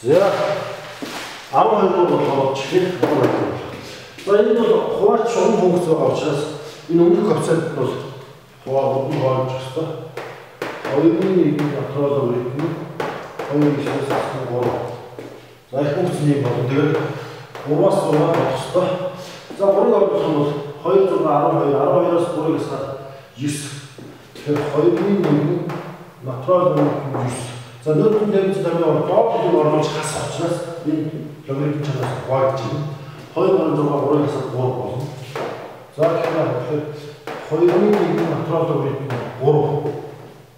За 12 дугаар бодлогоор чихээ 12 дугаар. За энэ бол хуваарч шугам функц байгаа учраас энэ өмнөх коэффициент нь бол хуваагууд нь хувааж ёстой. 2-ны 1 натурал логарифм 2x-ээс 3. За их функц нь юм болно. Тэгээд 3-аас 6 болох ёстой. За 3-ыг оруулах юм бол 2 6 12 12-оос 3-ыг хасаад 9. Тэгэхээр 2-ны 1 натурал логарифм 9. За нөтөн дэмжин тамийн доод талыг оруулж хасах учраас энэ логарифм чанаас хуваагдж байна. 2 3 6 3-ыг хасаад 3 болно. За тэгэхээр 2-ны 1 натурал логарифм 3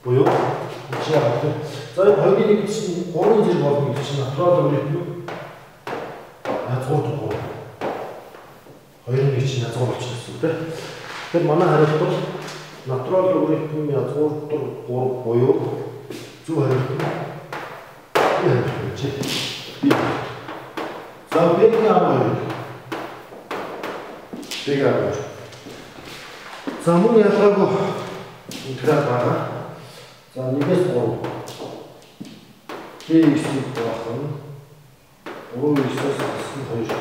буюу энэ яагаад вэ? За энэ 2-ны 1 чинь 3-ын зэрэг болно гэдэг чинь натурал логарифм язгуур 3. 2-ны 1 чинь язгуур болчихно гэсэн үг тийм. Тэгэхээр манай хариулт бол натурал логарифм язгуур 3 буюу зөв хариулт нь би хариулт байж. Би. За B-ийн 12. B-ийн 12. За мөн ялгаагүй интеграл байгаа. За 1-ээс 3. dx-ийг хуваах нь 3x-ээс 2.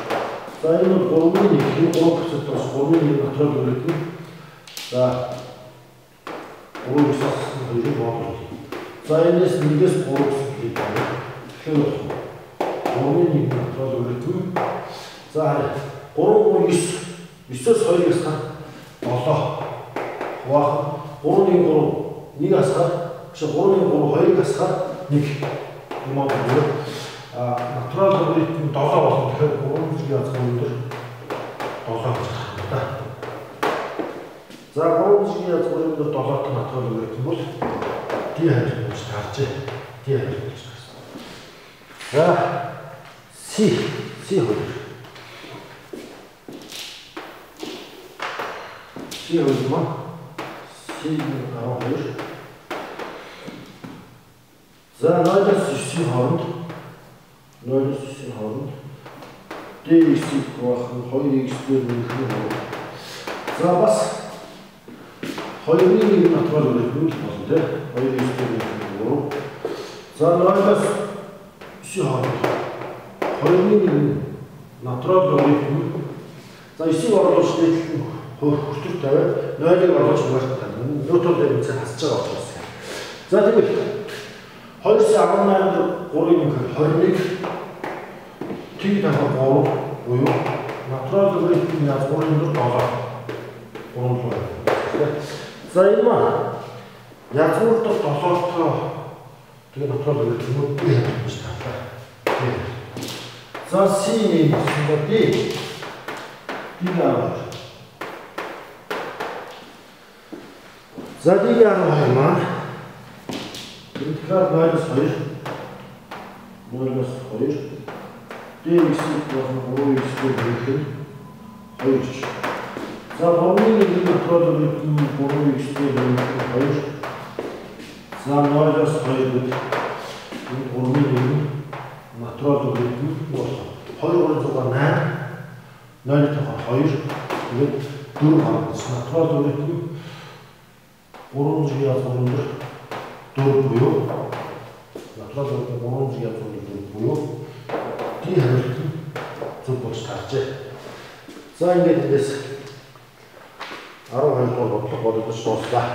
За энэ бол 3-ны 1 3 процентоос 3-ны 1 натурал логарифм. За 3x-ээс 2-ыг модуль. За энэс 1-ээс 3 гэсэн хэлийг байна. Тэгэхээр 3-ны 1 натурал логарифм. За 3 3 9 9-өөс 2-ыг хасахаар 7 хуваах 3-ны 3 1 хасахаар биш 3-ны 3 2-ыг хасахаар 1 юм аа. Натурал логарифм 7 болно. Тэгэхээр 3 зэрэг язгуур өндөр 7 гэж гарах юм да. За 3 зэрэг язгуур өндөр 7-т натурал логарифм бол D хариулт болж таарчээ. D хариулт болж таарсан. За C 2. C 2 маань C 12. За 0-аас 9-ийн хооронд 0-аас 9-ийн хооронд dx-ийг хуваах нь 2x дээр нэмэх нь 3. За бас 2-ны 1 натурал логарифм болно тийм 2x дээр нэмэх нь 3. За 0-аас 9-ийн хооронд 2-ны 1 натурал логарифм. За 9-ийг оруулж дээдлэх нь хүртэр тавиад 0-ыг оруулж хуваарт тавина. Ньютон дэмцээ хасж байгаа учраас. За тэгвэл 2-18 дээр 3-ыг нэмэхээр 21 тэг дахиад 3 буюу натурал логарифм язгуурын дөр 7 3 руу. За энэ маань язгуур дор 7-тоо тэгээ натурал логарифм б гэж таарлаа. За C гэсэн бол D D12. За D12 маань интеграл 0-2 0-2 dx-ийг болно 3x дээр нэмэх нь 2 гэж. За 3-ны 1 натурал логарифм 3x дээр нэмэх нь 2. За 0-аас 2 гэвэл энэ 3-ны 1 натурал логарифм болно. 2 3 6 8 0 дахь 2 тэгээд 4 гаргаж натурал логарифм 3 зэрэг язгуур өндөр 4 буюу натурал логарифм 3 зэрэг язгуур өндөр 4 буюу D хариулт нь зөв болж таарчээ. За ингээд эндээс 12 дугаар бодлого бодож дууслаа.